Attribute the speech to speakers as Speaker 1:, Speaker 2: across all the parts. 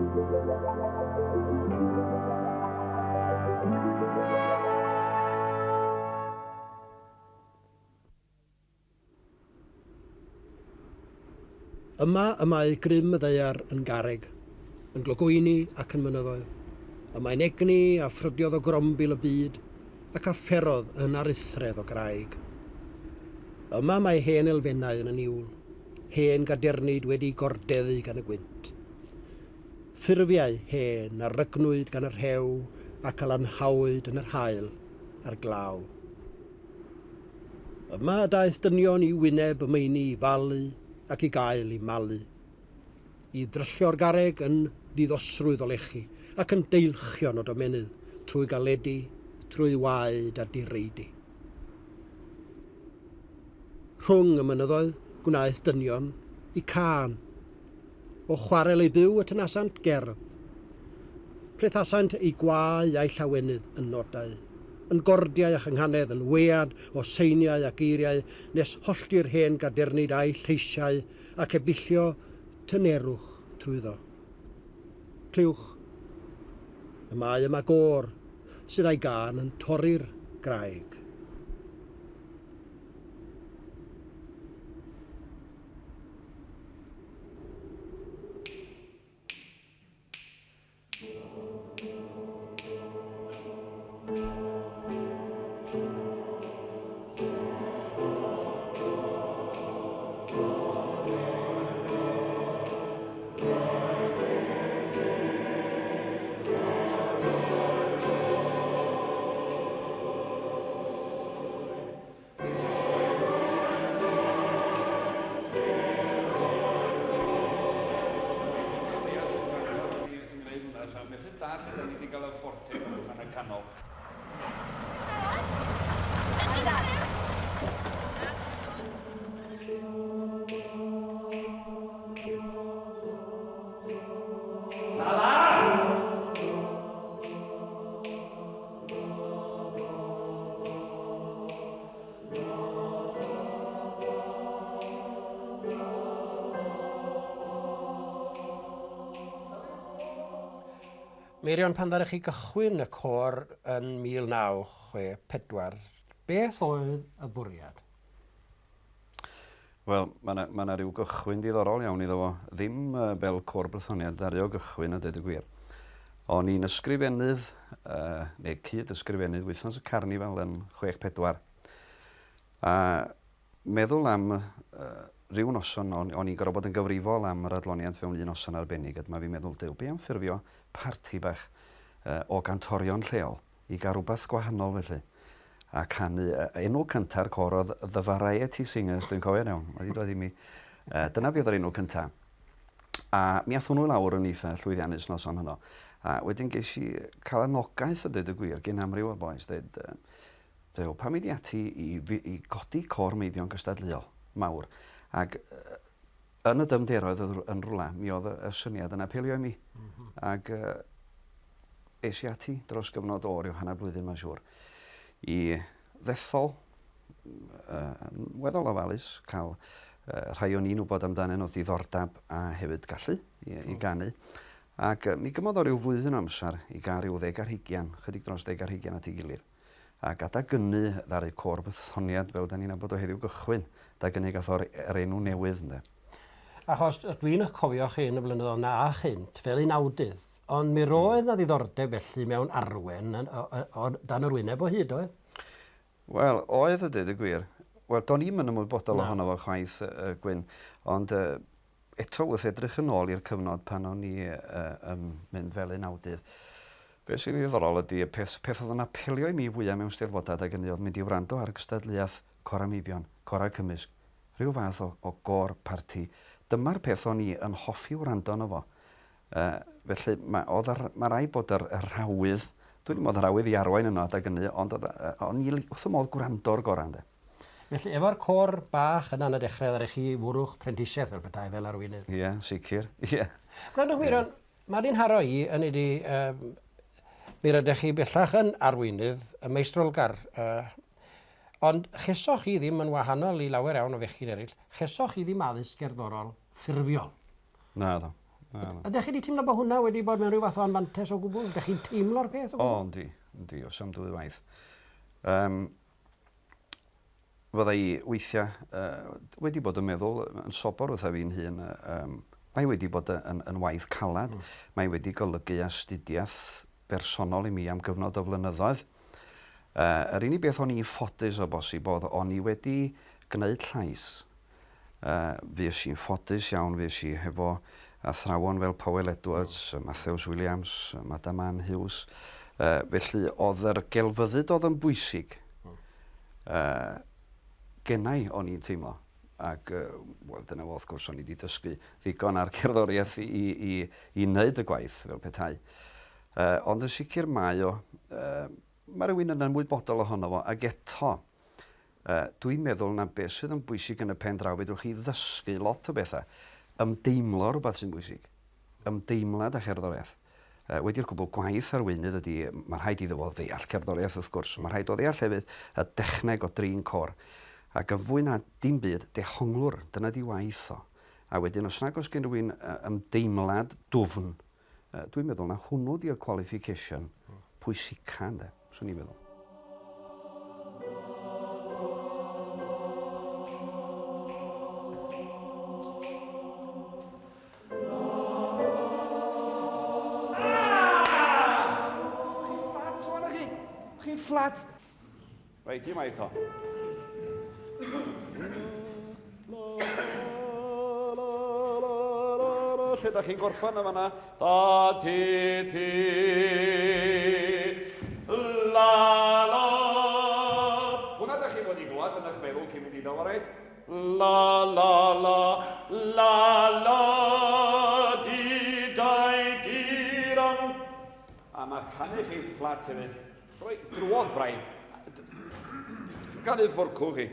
Speaker 1: Yma y mae grym y ddaear yn garreg, yn glogwyni ac yn mynyddoedd. Y mae'n egni a ffrydiodd o grombil y byd ac a pherodd yn aruthredd o graig. Yma mae hen elfennau yn y niwl, hen gadernid wedi gordeddu gan y gwynt. Ffurfiau hen a rygnwyd gan y rhew ac a lanhawyd yn yr haul a'r glaw. Yma y daeth dynion i wyneb y meini i falu ac i gael eu malu. I ddryllio'r garreg yn ddiddosrwydd o lechi ac yn deilchion o domennydd trwy galedi, trwy waed a direidi. Rhwng y mynyddoedd gwnaeth dynion i cân. O chwarel eu byw y tynasant gerdd. Plethasant eu gwae a'u llawenydd yn nodau, yn gordiau a chynghanedd, yn wead o seiniau a geiriau, nes hollti'r hen gadernid a'u lleisiau ac ebillio tynerwch trwyddo. Clywch, y mae yma gôr sydd â'i gân yn torri'r graig. Meirion, pan ddaru chi gychwyn y côr yn 1964, beth oedd y bwriad?
Speaker 2: Wel, mae 'na ma' 'na ryw gychwyn diddorol iawn iddo fo. Ddim uh, fel côr Brythoniad ddaru o gychwyn a dweud y gwir. O'n i'n ysgrifennydd, uh, neu cyd-ysgrifennydd wythnos y carnifal yn 64. A meddwl am uh, rhyw noson, o'n, on i'n gorfod bod yn gyfrifol am yr adloniant fewn un noson arbennig, a dyma fi'n meddwl, dew, be am ffurfio parti bach uh, o gantorion lleol i gael rhywbeth gwahanol felly. A canu, enw cynta'r côr oedd The Variety Singers, dwi'n cofio'n iawn, mae wedi dod i mi. Dyna beth oedd yr enw cynta. A mi ath hwnnw lawr yn eitha llwyddiannus noson honno. A wedyn ges i cael anogaeth a dweud y gwir gen amryw o'r boys, dweud, dweud, pam i di ati i, i godi côr meibion gystadleuol mawr. Ac yn y dyfnderoedd yn rhywle, mi oedd y syniad yn apelio i mi. Mm -hmm. Ac es i ati dros gyfnod o ryw hanner blwyddyn, mae'n siŵr, i ddethol, yn weddol ofalus, cael rhai o'n i'n wybod amdanyn nhw ddiddordeb a hefyd gallu i, i ganu. Ac mi gymodd o ryw flwyddyn o amser i gael rhyw ddeg ar hugian, chydig dros ddeg ar hugian at ei gilydd. Ac adag gynnu ddaru côr Brythoniad, fel da ni'n nabod o heddiw gychwyn, adag gynnu gath o'r er enw newydd, ynde.
Speaker 1: Achos dwi'n eich cofio chi yn y blynyddoedd na a chynt, fel unawdydd, ond mi roedd na ddiddordeb felly mewn arwen yn, o, o, dan yr wyneb o hyd, oedd?
Speaker 2: Wel, oedd a dweud y gwir. Wel, do'n i'm yn ymwybodol ohono fo chwaith, uh, Gwyn, ond uh, eto wrth edrych yn ôl i'r cyfnod pan o'n i uh, yn mynd fel unawdydd, beth sy'n ddiddorol ydy y peth, peth oedd yn apelio i mi fwyaf mewn steddfodau adeg hynny oedd mynd i wrando ar y gystadleuaeth Corau Meibion, Corau Cymysg, rhyw fath o, o gôr parti. Dyma'r peth o'n i yn hoffi wrando arno fo. Uh, felly mae, oedd ar, mae rai bod yr, yr rhawydd, dwi'n ddim oedd yr awydd i arwain yno adeg hynny, ond oedd, o'n i wrth y modd gwrando'r gorau ynde.
Speaker 1: Felly, efo'r côr bach yna yn y dechrau, ddaru chi fwrw'ch prentisiaeth fel petai fel arweinydd.
Speaker 2: Ie, yeah, sicr. Ie. Yeah.
Speaker 1: Gwrandwch Meirion, yeah. Mae di'n haro i yn ydi, um, mi rydych chi bellach yn arweinydd y meistrolgar, uh, ond chesoch chi ddim yn wahanol i lawer iawn o fechgyn eraill, chesoch chi ddim addysg gerddorol ffurfiol.
Speaker 2: Naddo. Na, na.
Speaker 1: Ydych chi wedi teimlo bod hwnna wedi bod mewn rhyw fath o anfantes o gwbl? Ydych chi'n teimlo'r peth o
Speaker 2: O,
Speaker 1: gwbl?
Speaker 2: yndi, yndi, os am dwy waith. Fydda i weithiau wedi bod yn meddwl yn sobor wrtha fi'n hun, mae wedi bod yn waith calad, mae wedi golygu astudiaeth bersonol i mi am gyfnod o flynyddoedd. Yr unig beth o'n i'n ffodus o bosib oedd o'n i wedi gwneud llais. Fues i'n ffodus iawn, fues i hefo athrawon fel Powell Edwards, Matthews Williams, Madam Ann Hughes. Felly oedd yr gelfyddyd oedd yn bwysig. Gennau o'n i'n teimlo. Ac wel, dyna fo, wrth gwrs, o'n i wedi dysgu ddigon ar cerddoriaeth i wneud y gwaith fel petai. Ond yn sicr mae o, mae rhywun yn ymwybodol ohono fo, ac eto, dwi'n meddwl na beth sydd yn bwysig yn y pen draw, fedrwch chi ddysgu lot o bethau. Ymdeimlo rhywbeth sy'n bwysig. Ymdeimlad a cherddoriaeth. Wedi'r cwbl, gwaith arweinydd ydy, mae rhaid iddo fo ddeall cerddoriaeth wrth gwrs, mae rhaid o ddeall hefyd y dechneg o drin côr. Ac yn fwy na dim byd, dehonglwr, dyna di waith o. A wedyn, os nag oes gen rhywun ymdeimlad dwfn, dwi'n meddwl na hwnnw di'r qualification pwysica, ynde, swn i'n meddwl. Chi'n fflat, o'n chi? Chi'n fflat. Reit, i mae to. Lle da chi'n gorffan yn fan'na? Da, ti, ti, la, la. Hwna da chi fod i glwad yn eich meddwl cyn mynd i ddod, reit? La, la, la, la, la, di, dau, di, ram. A mae canu chi fflat hefyd. Roi drwodd braidd. Ganu fforcw chi.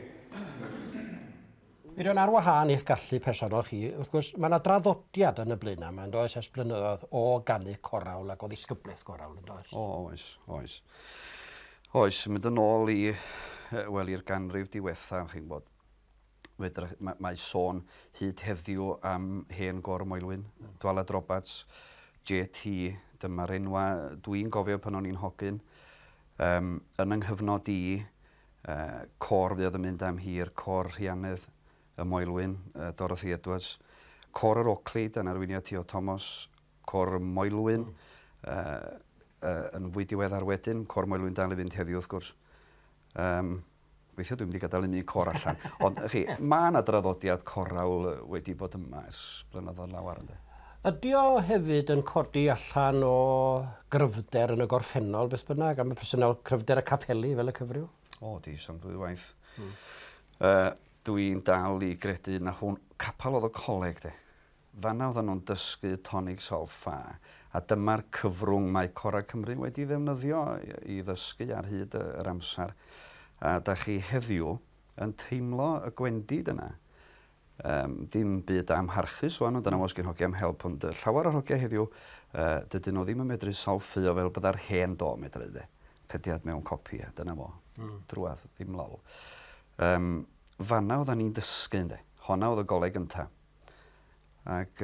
Speaker 1: Meirion, ar wahân i'ch gallu personol chi, wrth gwrs, mae yna draddodiad yn y Blaenau yma, yn does, ers blynyddoedd o ganu corawl ac o ddisgyblaeth gorawl, yn does?
Speaker 2: O, oes, oes. Oes, yn mynd yn ôl i, wel, i'r ganrif diwetha, chi'n gwybod. Fedra, mae sôn hyd heddiw am hen gôr Moelwyn, Dwalad Roberts, JT, dyma'r enwa dwi'n gofio pan o'n i'n hogyn. Yn yng nghyfnod i, côr fuodd yn mynd am hir, côr Rhianedd y Moelwyn, Dorothy Edwards, côr yr Oakley, dan arweiniad Theo Thomas, côr y Moelwyn, yn fwy diweddar wedyn, côr Moelwyn dal i fynd heddiw wrth gwrs. Weithiau dwi'n mynd i gadael un côr allan. Ond chi, mae yna draddodiad corawl wedi bod yma ers blynyddoedd lawer, ynde.
Speaker 1: Ydy o hefyd yn codi allan o gryfder yn y gorffennol, beth bynnag, am y presennol cryfder y capeli fel y cyfryw?
Speaker 2: O, di, sam dwy waith. Dwi'n dal i gredu na hwn, capel oedd y coleg, de. Fan'na oedden nhw'n dysgu tonic sol ffa, a dyma'r cyfrwng mae Corau Cymru wedi ddefnyddio i ddysgu ar hyd yr amser. A da chi heddiw yn teimlo y gwendid yna. Dim byd amharchus wan, ond dyna os gen hogia am help, ond llawer o'r hogia heddiw, dydyn nhw ddim yn medru solffio fel bydda'r hen do medru, de. Cydiad mewn copi, a dyna fo. Drwadd, ddim lol. Fan'na oeddan ni'n dysgu, ynde. Honna oedd y goleg gynta. Ac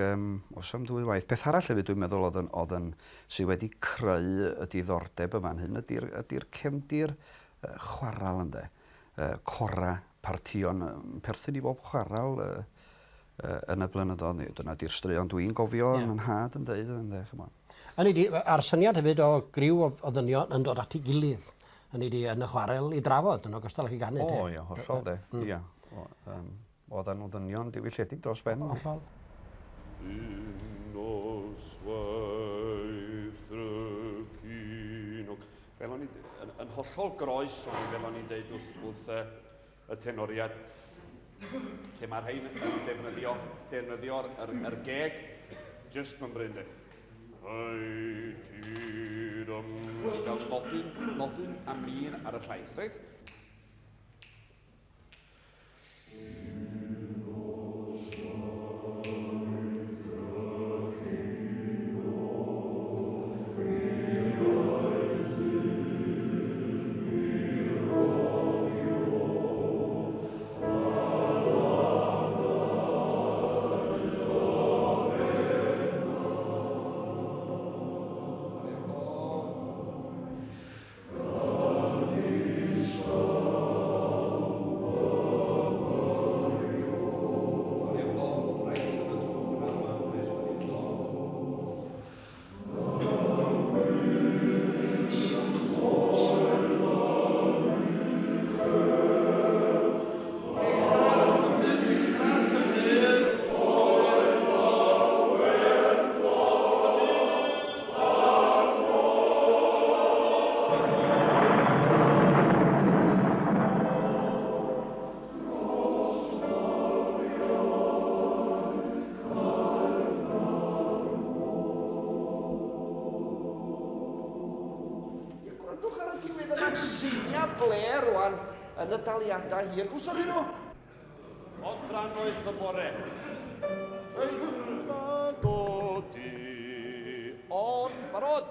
Speaker 2: os am dwy waith. Peth arall hefyd dwi'n meddwl oedd yn sydd wedi creu y diddordeb y fan hyn ydy'r cefndir chwaral, ynde. Cora, partïon, perthyn i bob chwaral yn y blynyddoedd. Neu, dyna di'r straeon dwi'n gofio yn nhad yn deud, ynde, ch'mod.
Speaker 1: Hynny ydi, a'r syniad hefyd o griw o ddynion yn dod at ei gilydd, hynny ydi, yn y chwarel i drafod, yn ogystal ag i ganu,
Speaker 2: O,
Speaker 1: de.
Speaker 2: ia, hollol, de. Ia. Oedden nhw ddynion diwylliedig dros ben.
Speaker 1: Hollol.
Speaker 2: Fel o'n i yn hollol groes o'n i fel o'n i'n deud wrth y tenoriad, lle mae'r rhain yn defnyddio'r yr geg jyst mewn bryn, de. I gael nodyn a min ar y llais, reit?
Speaker 3: angen seiniau blêr rwan yn y daliadau hir. Glwsoch chi nhw?
Speaker 4: Ond drannoeth y bore. Reit, godi.
Speaker 3: Ond, barod.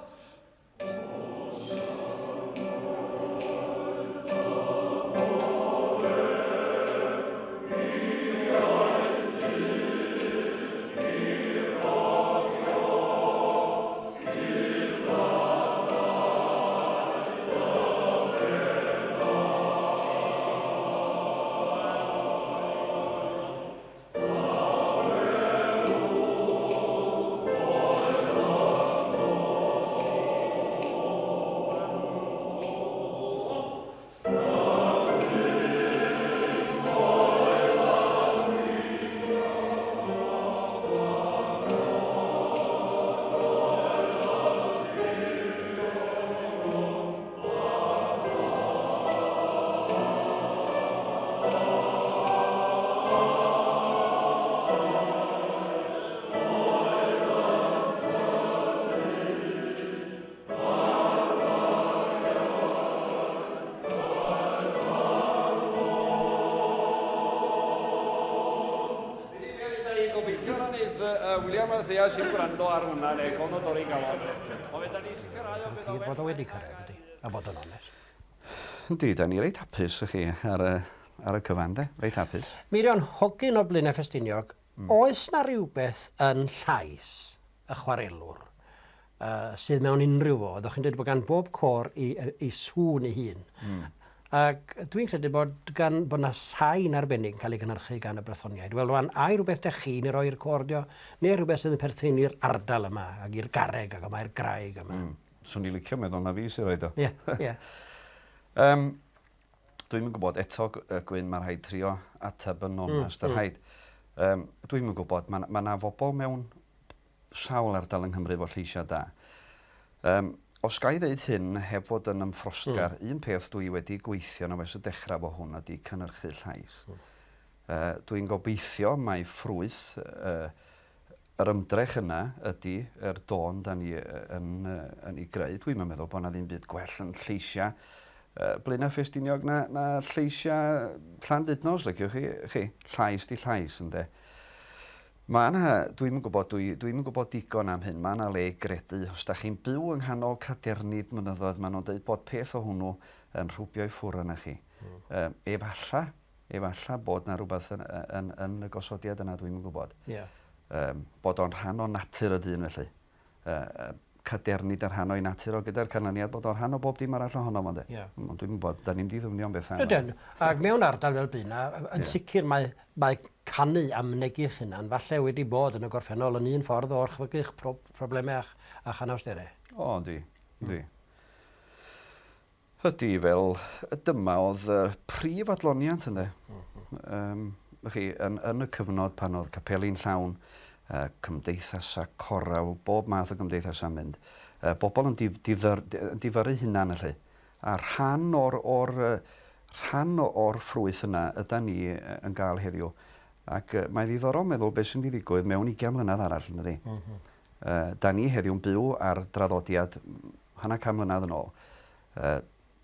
Speaker 4: Gobeithio na wneud William a Thea sy'n gwrando ar hwnna neu gawn o dorri galon. Ond fedra ni sicrhau o beth o
Speaker 1: Bod o wedi cyrraedd ydy, a bod yn onest.
Speaker 2: Yndi, da ni reit hapus i chi ar y, ar y cyfan, de. Reit hapus.
Speaker 1: Meirion, hogyn o Blaenau Ffestiniog, oes na rhywbeth yn llais y chwarelwr sydd mewn unrhyw fodd? O'ch chi'n dweud bod gan bob côr i, i sŵn ei hun. Ac dwi'n credu bod gan bod na sain arbennig yn cael ei gynhyrchu gan y Brythoniaid. Wel, rwan, ai rhywbeth dych chi'n ei roi i'r côr dio, neu rhywbeth sydd yn perthyn i'r ardal yma, ac i'r garreg ac yma i'r graig yma.
Speaker 2: Swn i licio meddwl na fi sy'n rhoi o.
Speaker 1: Ie, ie.
Speaker 2: Dwi'm yn gwybod eto, Gwyn, mae rhaid trio ateb yn onest, mm, rhaid. Dwi'm yn gwybod, mae ma 'na fobl mewn sawl ardal yng Nghymru efo lleisiau da. Os ga i ddeud hyn heb fod yn ymffrostgar, un peth dwi wedi gweithio yno ers y dechrau efo hwn ydy cynhyrchu llais. Dwi'n gobeithio mai ffrwyth yr ymdrech yna ydy yr dôn da ni yn ei greu. Dwi'n meddwl bod yna ddim byd gwell yn lleisiau Blaenau Ffestiniog na lleisiau Llandudno, os liciwch chi. Llais di llais, ynde. Mae yna, dwi'n yn gwybod, dwi'n yn gwybod digon am hyn, mae yna le i gredu. Os da chi'n byw yng nghanol cadernid mynyddoedd, maen nhw'n dweud bod peth o hwnnw yn rhwbio i ffwrdd yna chi. Efalla bod na rhywbeth yn y gosodiad yna, dwi'n yn gwybod. Bod o'n rhan o natur y dyn felly. Cadernid ar rhan o'i natur o gyda'r canlyniad bod o'n rhan o bob dim arall ohono fo, ynde. Ond dwi'n gwybod, da ni'n di ddyfnio am bethau.
Speaker 1: Ydyn, ac mewn ardal fel Blaenau, yn sicr mae canu a mynegi'ch hunan falle wedi bod yn y gorffennol yn un ffordd o orchfygu'ch problemau a'ch anawsterau.
Speaker 2: O, yndi, yndi. Ydy, fel dyma oedd y prif adloniant, ynde. Chi, yn y cyfnod pan oedd capeli'n llawn, cymdeithasau, corawl, bob math o gymdeithasau'n mynd, bobl yn difyrru hunan felly. A rhan o'r ffrwyth yna yda ni yn gael heddiw. Ac mae ddiddorol meddwl beth sy'n ddigwydd mewn 20 mlynedd arall, yndydi? Da ni heddiw'n byw ar draddodiad hanner can mlynedd yn ôl.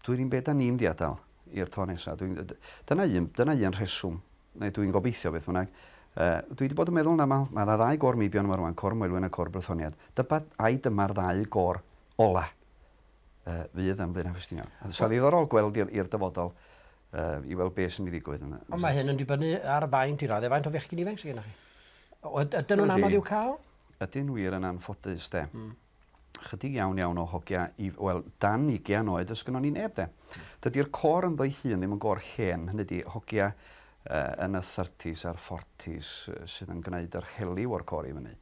Speaker 2: Dwi'n beth da ni'n diadael i'r to nesaf. Dyna un rheswm, neu dwi'n gobeithio beth bynnag. Dwi wedi bod yn meddwl na mae yna ddau gôr meibion yma rwan, Côr Moelwyn a Côr Brythoniad. Dyma'r ddau gôr ola fydd yn Blaenau Ffestiniog. So ddiddorol gweld i'r dyfodol i weld beth sy'n mynd i ddigwydd yna.
Speaker 1: Ond mae hyn yn dibynnu ar faint i raddau, faint o fechgyn ifanc sydd gennych chi? Ydyn nhw'n anodd i'w cael?
Speaker 2: Ydyn wir yn anffodus, de. Chydig iawn iawn o hogia, wel, dan 20 oed, oes gynnon ni neb, de. Dydy'r côr ynddo'i hun ddim yn gôr hen, hynny ydi hogia yn y 30s a'r 40s sydd yn gwneud yr heliw o'r côr i fyny.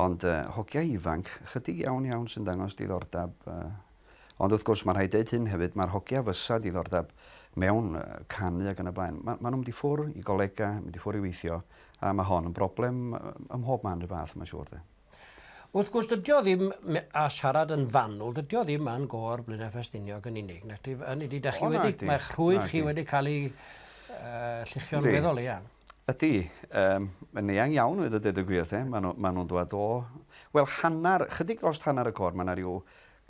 Speaker 2: Ond hogia ifanc, chydig iawn iawn sy'n dangos diddordeb. Ond wrth gwrs, mae rhaid deud hyn hefyd, mae'r hogia fysa diddordeb mewn canu ac yn y blaen. Ma nhw'n mynd i ffwrdd i golega, mynd i ffwrdd i weithio, a mae hon yn broblem ym mhob man rhyw fath, mae'n siŵr, de.
Speaker 1: Wrth gwrs, dydy o ddim, a siarad yn fanwl, dydy o ddim yn gôr Blaenau Ffestiniog yn unig. Mae'ch rhwyd chi wedi cael ei lluchio'n weddol eang.
Speaker 2: Ydy, mae'n eang iawn wedi dweud y gwir, maen nhw'n dod o... Wel, hanner, chydig dros hanner y côr, mae yna rhyw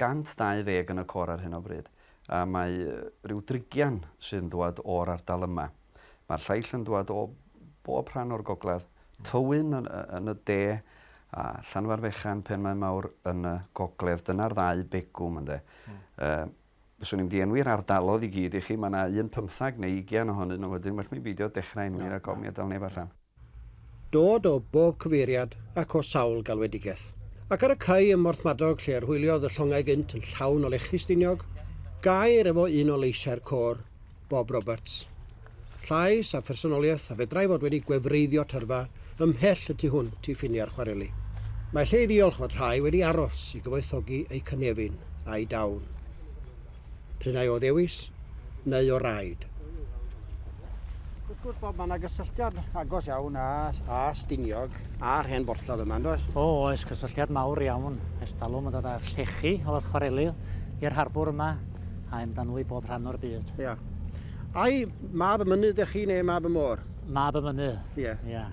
Speaker 2: 120 yn y côr ar hyn o bryd. A mae rhyw drigian sy'n dwad o'r ardal yma. Mae'r lleill yn dwad o bob rhan o'r gogledd. Tywyn yn y de, a Llanfairfechan, Penmaenmawr yn y gogledd. Dyna'r ddau begwm, ynde. Fyswn i'n mynd i enwi'r ardalodd i gyd i chi, mae yna 15 neu 20 ohonyn nhw wedyn, well mi beidio dechrau enwi rhag ofn i adael neb allan.
Speaker 1: Dod o bob cyfeiriad ac o sawl galwedigaeth. Ac ar y cae ym Mhorthmadog lle yr hwyliodd y llongau gynt yn llawn o lechi Stiniog, gair efo un o leisiau'r côr, Bob Roberts. Llais a phersonoliaeth a fedrai fod wedi gwefreiddio tyrfa ymhell y tu hwnt i ffiniau'r chwareli. Mae lle i ddiolch fod rhai wedi aros i gyfoethogi eu cynefin a'u dawn. P'run ai o ddewis neu o raid. Wrth gwrs, Bob, mae yna gysylltiad agos iawn â, â Stiniog a'r hen borthladd yma, yn does? O,
Speaker 5: oes, cysylltiad mawr iawn. Ers talwm yn dod â'r llechi o'r chwareli i'r harbwr yma a mynd â nhw i bob rhan o'r byd.
Speaker 1: Ia. Ai mab y mynydd ydych chi neu mab y môr?
Speaker 5: Mab y mynydd.
Speaker 1: Ie.
Speaker 5: Ia.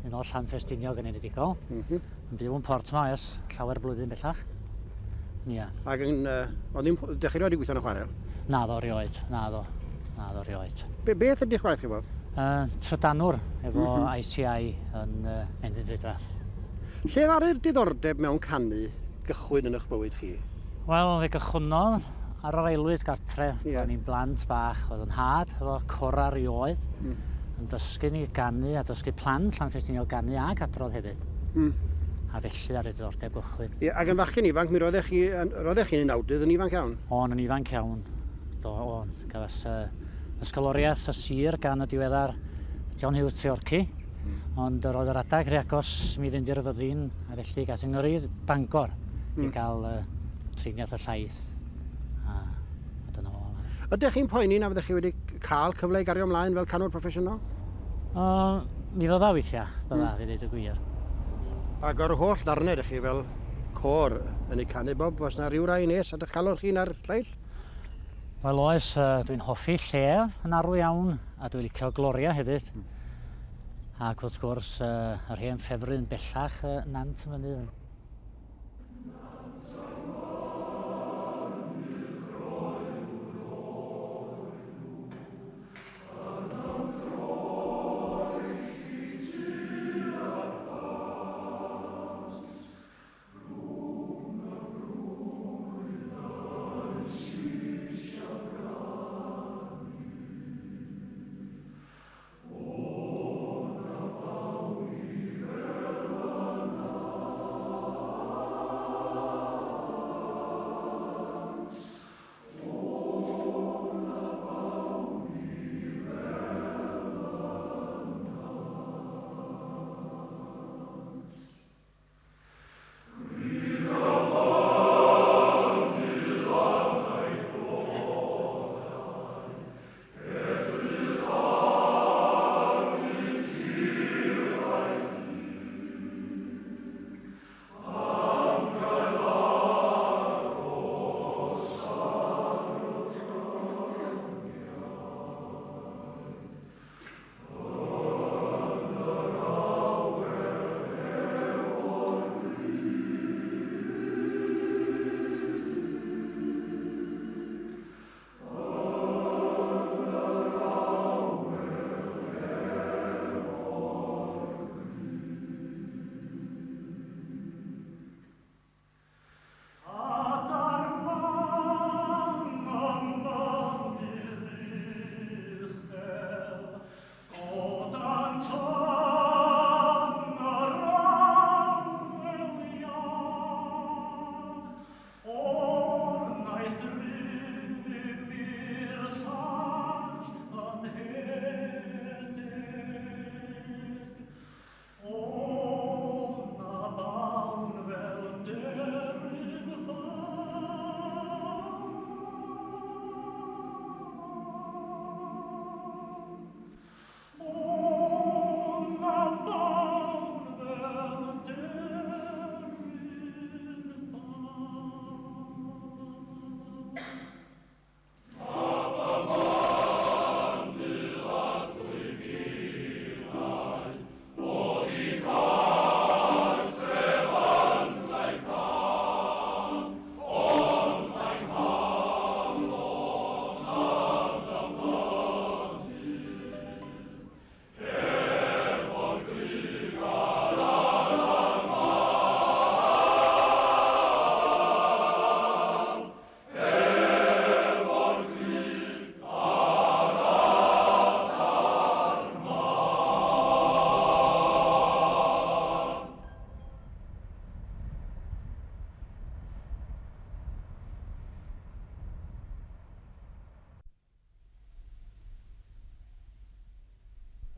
Speaker 5: Un o Llanffestiniog yn enedigol. Yn byw yn Portmao ers llawer blwyddyn bellach. Ia.
Speaker 1: Ac yn, ond ddim, dych chi erioed wedi gweithio yn y chwarel?
Speaker 5: Naddo erioed, naddo. Naddo erioed.
Speaker 1: Beth ydy'ch gwaith chi, Bob?
Speaker 5: Trydanwr efo ICI yn Penrhyndeudraeth.
Speaker 1: Lle ddaru'r diddordeb mewn canu gychwyn yn eich bywyd chi?
Speaker 5: Wel, fe gychwynnodd ar yr aelwyd gartre.
Speaker 1: Ie.
Speaker 5: O'n i'n blant bach, oedd yn nhad efo cora rioed, yn dysgu ni ganu a dysgu plant Llanffestiniog ganu ac adrodd hefyd. A felly ar y diddordeb gychwyn.
Speaker 1: Ie, ac yn fachgen ifanc, mi roeddech chi yn, roeddech chi'n unawdydd yn ifanc iawn.
Speaker 5: O'n, yn ifanc iawn. Do, o'n. Gafas ysgoloriaeth y sir gan y diweddar John Hughes Treorci. Ond yr oedd yr adag rhy agos i mi fynd i'r fyddin, a felly gas yng Nghymru Bangor i gael triniaeth y llais. A dyna fo.
Speaker 1: Ydych chi'n poeni na fyddech chi wedi cael cyfle i gario ymlaen fel canwr proffesiynol?
Speaker 5: Mi fydda weithiau, bydda, fi ddeud y gwir.
Speaker 1: Ac o'r holl ddarnau ydych chi fel côr yn eu canu, Bob, oes na ryw rai nes at eich calon chi na'r lleill?
Speaker 5: Wel oes, dwi'n hoffi Llef yn arw iawn, a dwi'n licio Gloria hefyd. Ac wrth gwrs, yr hen ffefryn bellach, Nant y Mynydd.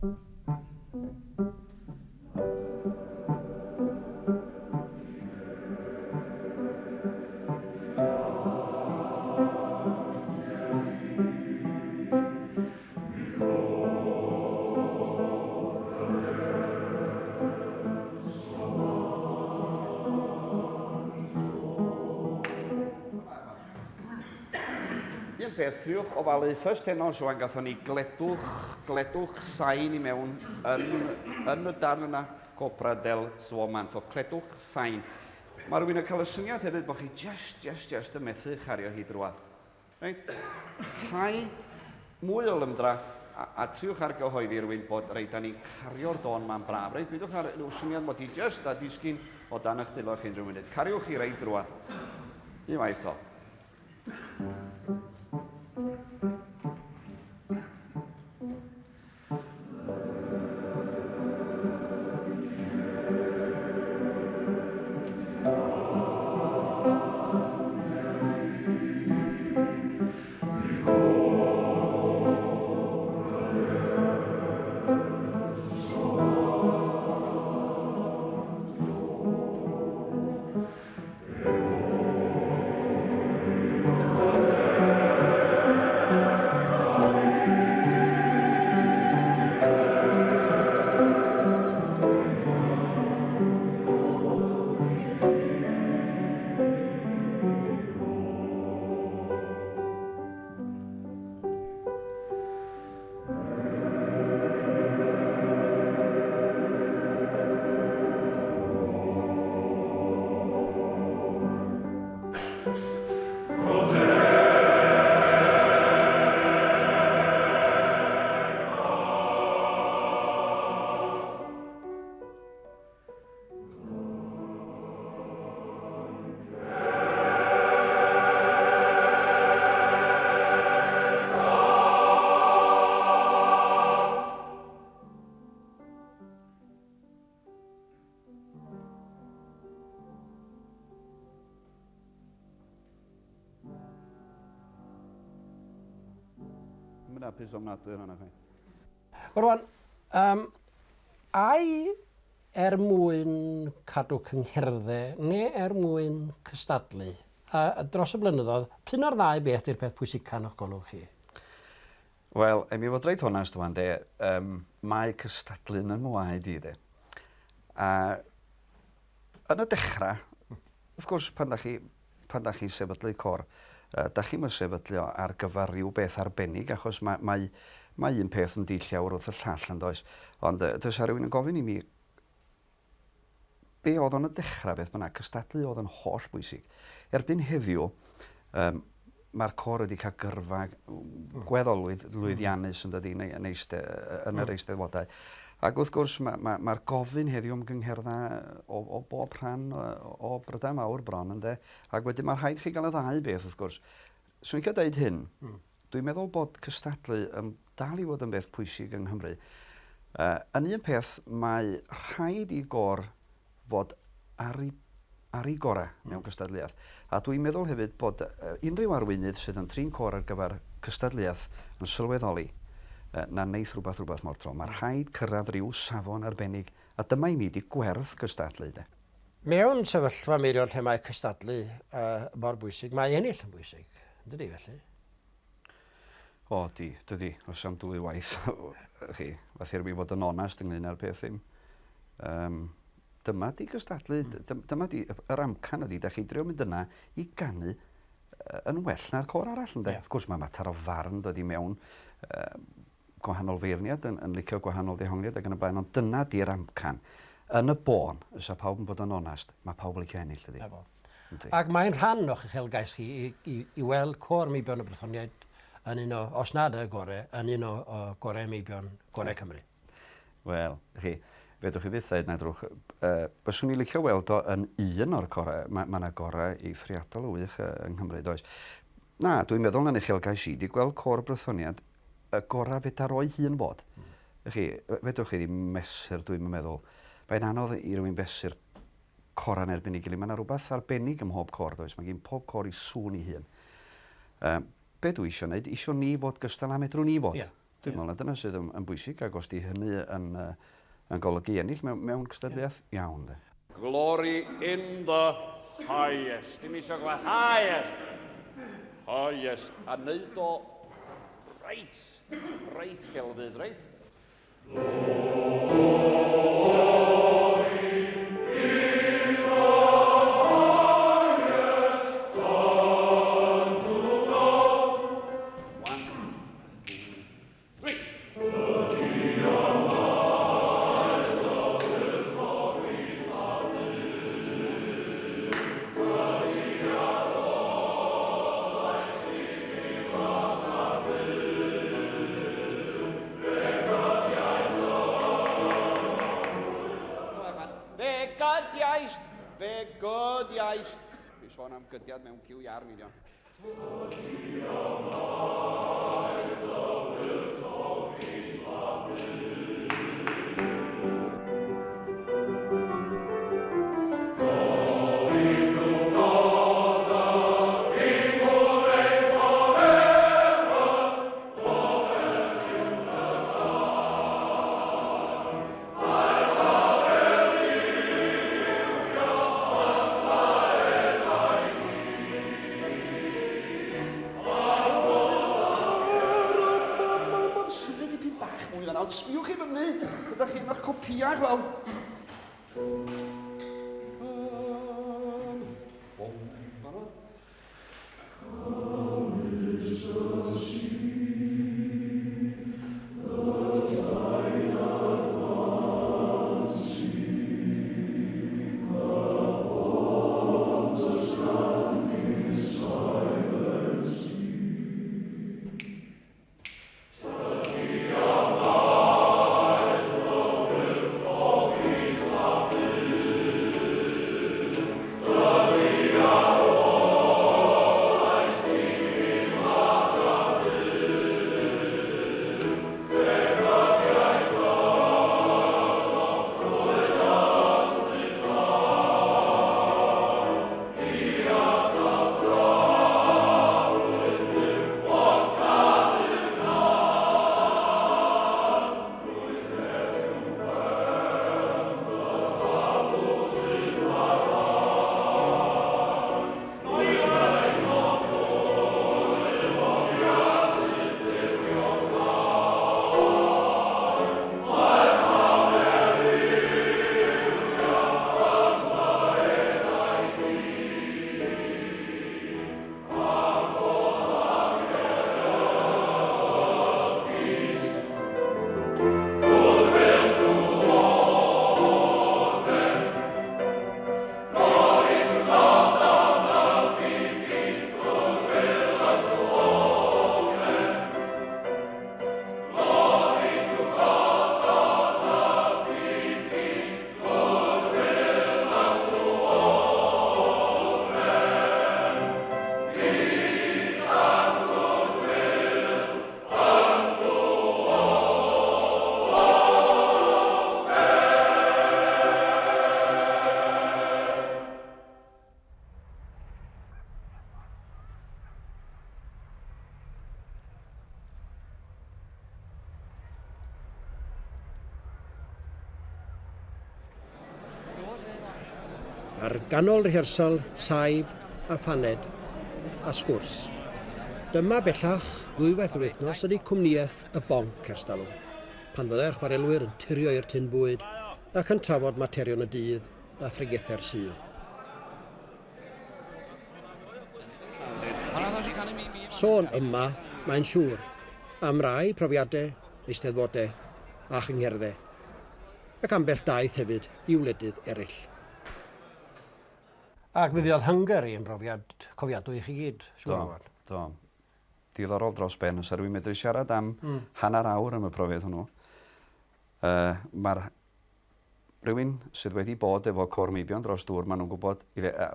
Speaker 4: Un peth, triwch ofalu, first tenors rwan gathon ni gledwch, gledwch sain i mewn yn, yn y darn yna, Cobra del Suo Manto, cledwch sain. Mae rhywun yn cael y syniad hefyd bod chi just, just, just yn methu chario hi drwad. Reit? Llai, mwy o lymdra, a, a triwch argyhoeddi rhywun bod reit, da ni'n cario'r don ma'n braf. Reit, bydwch ar ryw syniad mod i just a disgyn o dan eich dwylo chi unrhyw munud. Cariwch chi reit drwad. Unwaith to. Mae'n hapus ofnadwy ar hwnna, chwaith.
Speaker 1: Rwan, ai er mwyn cadw cyngherddau neu er mwyn cystadlu, a dros y blynyddoedd, p'un o'r ddau beth yw'r peth pwysica yn eich golwg chi?
Speaker 2: Wel, i mi fod reit onest wan, de, mae cystadlu yn ngwaed i, de. A yn y dechrau, wrth gwrs, pan da chi'n sefydlu côr, da chi'n sefydlu o ar gyfer rhyw beth arbennig, achos mae un peth yn deillio wrth y llall, yn does. Ond does rhywun yn gofyn i mi, be oedd o'n y dechrau beth bynnag, cystadlu oedd yn holl bwysig. Erbyn heddiw, mae'r côr wedi cael gyrfa gweddol lwyddiannus yn dydi yn yr eisteddfodau. Ac wrth gwrs, mae'r gofyn heddiw am gyngherddau o bob rhan o Brydain Mawr bron, ynde. Ac wedyn mae'r rhaid chi gael y ddau beth, wrth gwrs. Swn i'n cael deud hyn, dwi'n meddwl bod cystadlu yn dal i fod yn beth pwysig yng Nghymru. Yn un peth, mae rhaid i gôr fod ar ei gorau mewn cystadleuaeth. A dwi'n meddwl hefyd bod unrhyw arweinydd sydd yn trin côr ar gyfer cystadleuaeth yn sylweddoli na neith rhywbeth mor tro. Mae rhaid cyrraedd rhyw safon arbennig, a dyma i mi di gwerth cystadlu, de.
Speaker 1: Mewn sefyllfa Meirion lle mae cystadlu mor bwysig, mae ennill yn bwysig, yn dydi felly?
Speaker 2: O, di, dydi. Os am dwy waith, chi, fath i fod yn onest ynglyn â'r peth ddim. Dyma di cystadlu, dyma di, yr amcan ydi, da chi'n drio mynd yna i ganu yn well na'r côr arall, ynde? Wrth gwrs, mae mater o farn dod i mewn gwahanol feirniad, yn licio gwahanol dehongliad ac yn y blaen, ond dyna di'r amcan. Yn y bôn, fysa pawb yn bod yn onast, mae pawb yn licio ennill, dydi?
Speaker 1: Ac mae'n rhan o'ch uchelgais chi i weld côr Meibion y Brythoniaid yn un o, os nad y gorau, yn un o gorau Meibion, gorau Cymru.
Speaker 2: Wel, chi, fedrwch chi fyth ddeud na drwch, byswn i licio weld o yn un o'r corau, mae yna gorau eithriadol o wych yng Nghymru, does? Na, dwi'n meddwl na'n uchelgais i, di gweld côr Brythoniad y gorau fedar o'i hun fod. Chi, fedrwch chi ddim mesur, dwi'n meddwl. Mae'n anodd i rywun fesur corau'n erbyn ei gilydd. Mae yna rhywbeth arbennig ym mhob côr, does? Mae gen pob côr i sŵn ei hun. Be dwi eisiau wneud? Eisiau ni fod gystal â medrwn ni fod. Dwi'n meddwl na dyna sydd yn bwysig, ac os di hynny yn golygu ennill mewn cystadleuaeth, iawn de.
Speaker 4: Glory in the highest. Dim isio gweld highest. Highest. A neud o reit gelfydd, reit? Fe gydiaist. Dwi'n sôn am gydiad mewn cyw iar yn union. Ond sbiwch chi fyny, ydych chi yn eich copiau, wel. Bom, barod?
Speaker 1: Ar ganol rehearsal, saib a phaned a sgwrs. Dyma bellach ddwywaith yr wythnos ydy cwmnïaeth y bonc ers talwm, pan fyddai'r chwarelwyr yn turio i'r tyn bwyd ac yn trafod materion y dydd a phregethau'r Sul. Sôn yma, mae'n siŵr, am rai profiadau, eisteddfodau a chyngherddau, ac ambell daith hefyd i wledydd eraill. Ac mi fuodd Hungary yn brofiad cofiadwy i chi gyd, siŵr o fod.
Speaker 2: Do. Diddorol dros ben, os rwy'n medru siarad am hanner awr am y profiad hwnnw. Mae'r rhywun sydd wedi bod efo côr meibion dros dŵr, maen nhw'n gwybod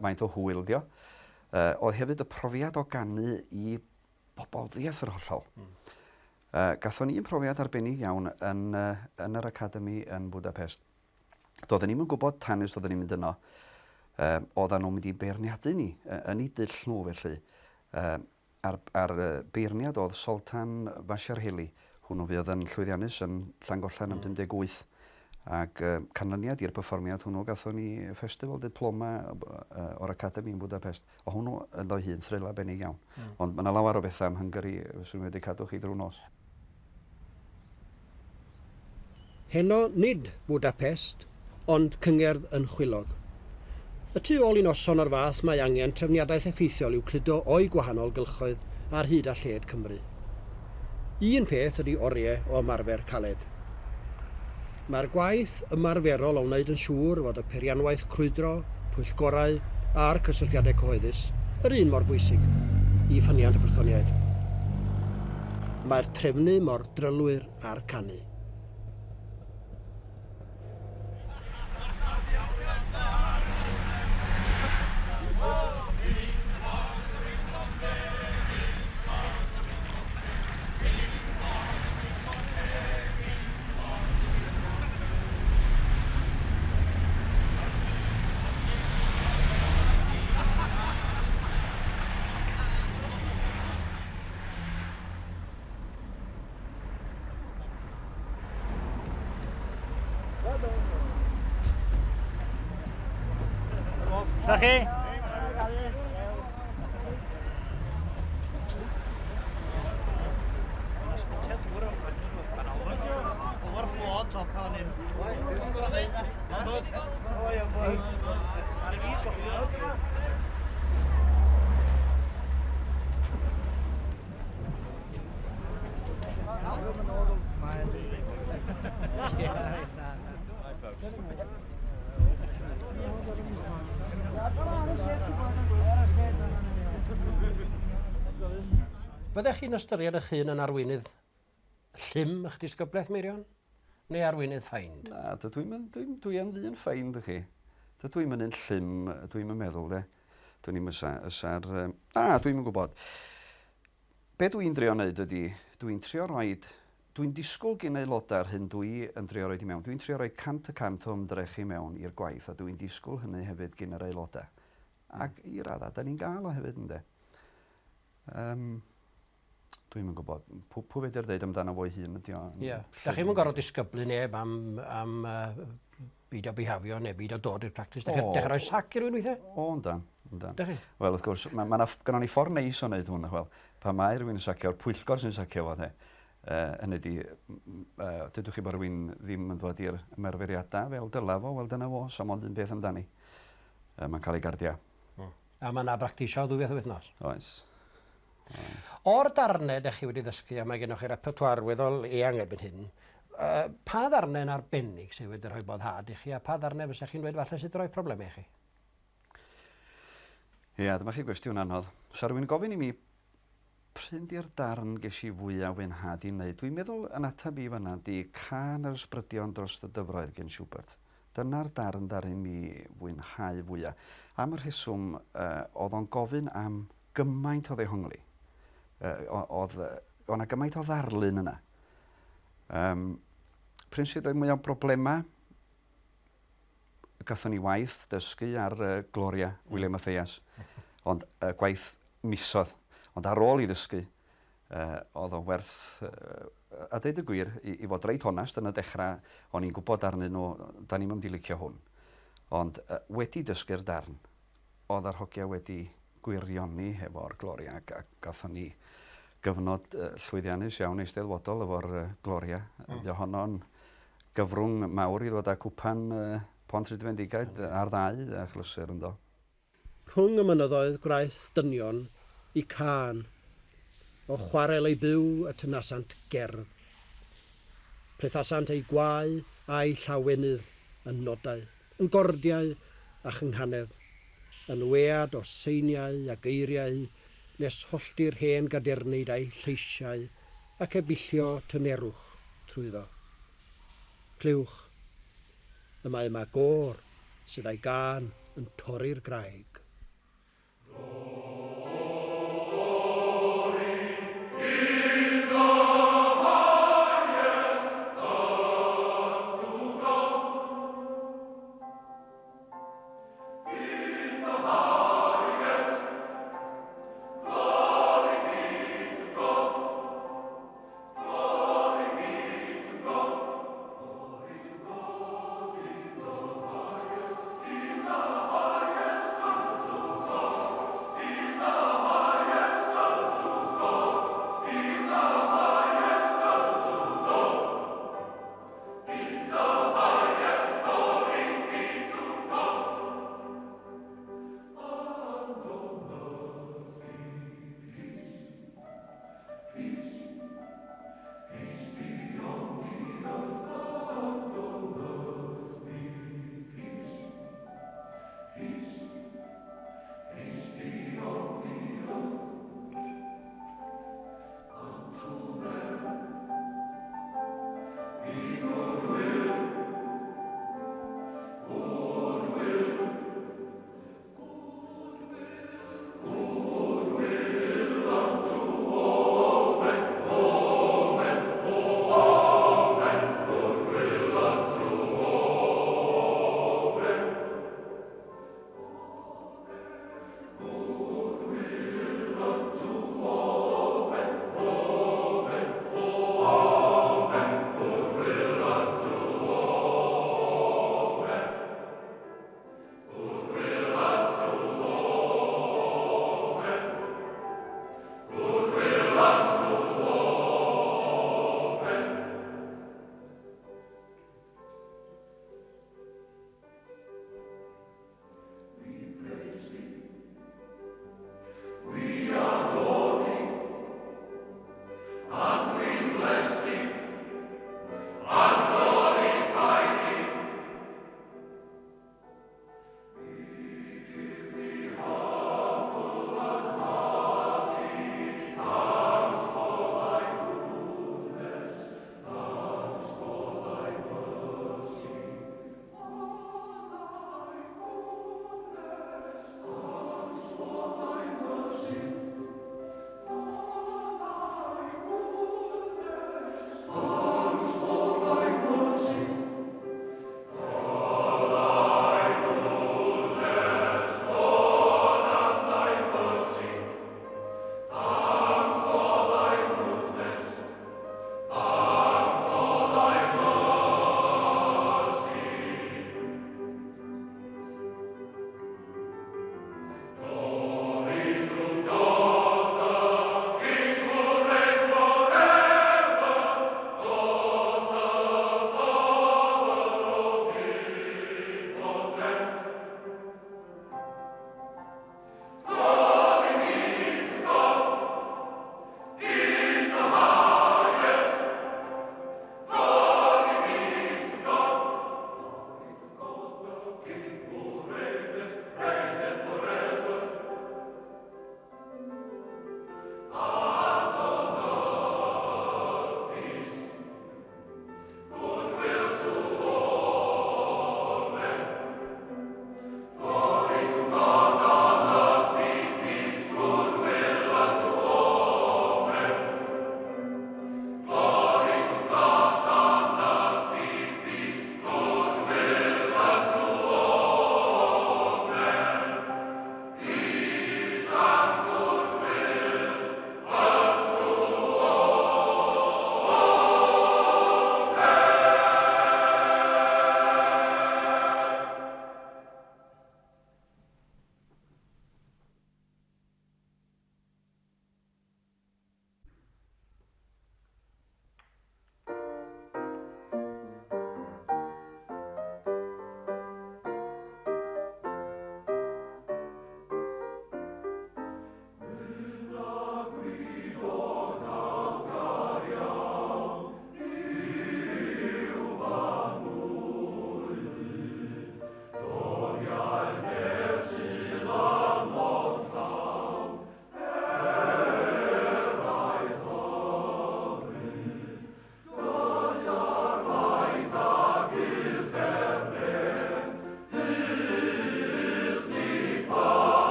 Speaker 2: faint o hwyl dio. Oedd hefyd y profiad o ganu i bobl ddiaeth yr hollol. Gathon ni un profiad arbennig iawn yn yr academi yn Budapest. Doedden ni'm yn gwybod tan nes oedden ni'n mynd yno. Oedden nhw'n mynd i beirniadu ni, yn eu dull nhw felly. A'r beirniad oedd Sultan Vasarhelyi. Hwnnw fuodd yn llwyddiannus yn Llangollen yn 58. Ac canlyniad i'r perfformiad hwnnw gathon ni festival diploma o'r Academy yn Budapest. O hwnnw ynddo hun thrill arbennig iawn. Ond mae yna lawer o bethau am Hungary fyswn i wedi cadw chi drwy nos.
Speaker 1: Heno nid Budapest, ond cyngerdd yn Chwilog. Y tu ôl i noson o'r fath mae angen trefniadaeth effeithiol i'w cludo o'i gwahanol gylchoedd ar hyd a lled Cymru. Un peth ydy oriau o ymarfer caled. Mae'r gwaith ymarferol o wneud yn siŵr fod y peirianwaith crwydro, pwyllgorau a'r cysylltiadau cyhoeddus yr un mor bwysig i ffyniant y Brythoniaid. Mae'r trefnu mor drylwyr â'r canu.
Speaker 5: Da chi?
Speaker 1: Fyddech chi'n ystyried eich hun yn arweinydd llym eich disgyblaeth, Meirion? Neu arweinydd ffeind?
Speaker 2: Na, dydw i'n dwi, dwi yn ddyn ffeind, chi. Dydw i'n un llym, dwi'n meddwl, de. Dwi'n i'n ysa, ysa'r... Na, dwi'n yn gwybod. Be dwi'n drio wneud ydy, dwi'n trio roed... Dwi'n disgwyl gen aelodau ar hyn dwi yn trio roed i mewn. Dwi'n trio rhoi 100% o ymdrech i mewn i'r gwaith, a dwi'n disgwyl hynny hefyd gen yr aelodau. Ac i raddau, da ni'n gael o hefyd, ynddo. Dwi'm yn gwybod. Pwy fedr ddeud amdano fo'i hun ydi o?
Speaker 1: Ie. Yeah. Da chi'm yn gorfod disgyblu neb am, am beidio bihafio neu beidio dod i'r practis. Da chi'n rhoi sac i rywun weithiau?
Speaker 2: O, yndan. Yndan. Wel, wrth gwrs, mae ma, ma gynnon ni ffordd neis o wneud hwn. Wel, pan mae rhywun yn sacio'r pwyllgor sy'n sacio fo, de. Hynny ydi, dydwch chi bod rhywun ddim yn dod i'r ymarferiadau fel dyla fo, wel dyna fo, so mond un peth amdani. Mae'n cael ei gardia.
Speaker 1: A mae yna bractisio ddwy waith yr wythnos?
Speaker 2: Oes.
Speaker 1: O'r darnau ydych chi wedi ddysgu, a mae gennych chi repertoire weddol eang erbyn hyn, pa ddarnau yn arbennig sydd wedi rhoi boddhad i chi, a pa ddarnau fysa chi'n dweud falle sydd wedi rhoi problemau i chi?
Speaker 2: Ia, dyma chi gwestiwn anodd. Sa rhywun gofyn i mi, pryn di'r darn ges i fwyaf fwynhad i wneud? Dwi'n meddwl yn ateb i fanna di Cân yr Ysbrydion dros y Dyfroedd gen Schubert. Dyna'r darn ddaru mi fwynhau fwyaf. Am y rheswm, oedd o'n gofyn am gymaint o ddehongli. Oedd yna gymaint o ddarlun yna. Pryn sydd rhoi mwy o broblemau, gathon ni waith dysgu ar Gloria, William Mathias, ond gwaith misodd. Ond ar ôl i ddysgu, oedd o werth, a deud y gwir, i fod reit onest yn y dechrau, o'n i'n gwybod arnyn nhw, da ni'n mynd i licio hwn. Ond wedi dysgu'r darn, oedd yr hogia wedi gwirioni hefo'r Gloria, ac gathon ni gyfnod llwyddiannus iawn eisteddfodol efo'r Gloria. Mm. Honno'n gyfrwng mawr i ddod â cwpan Pont Rhydfendigaid ar ddau achlysur ynddo.
Speaker 1: Rhwng y mynyddoedd gwraeth dynion i cân, o chwarel ei byw y tynasant gerdd. Plethasant ei gwae a'i llawenydd yn nodau, yn gordiau a chynghanedd, yn wead o seiniau a geiriau nes hollti'r hen gadernid a'i lleisiau ac ebillio tynerwch trwyddo. Clywch, y mae yma gôr sydd â'i gân yn torri'r graig.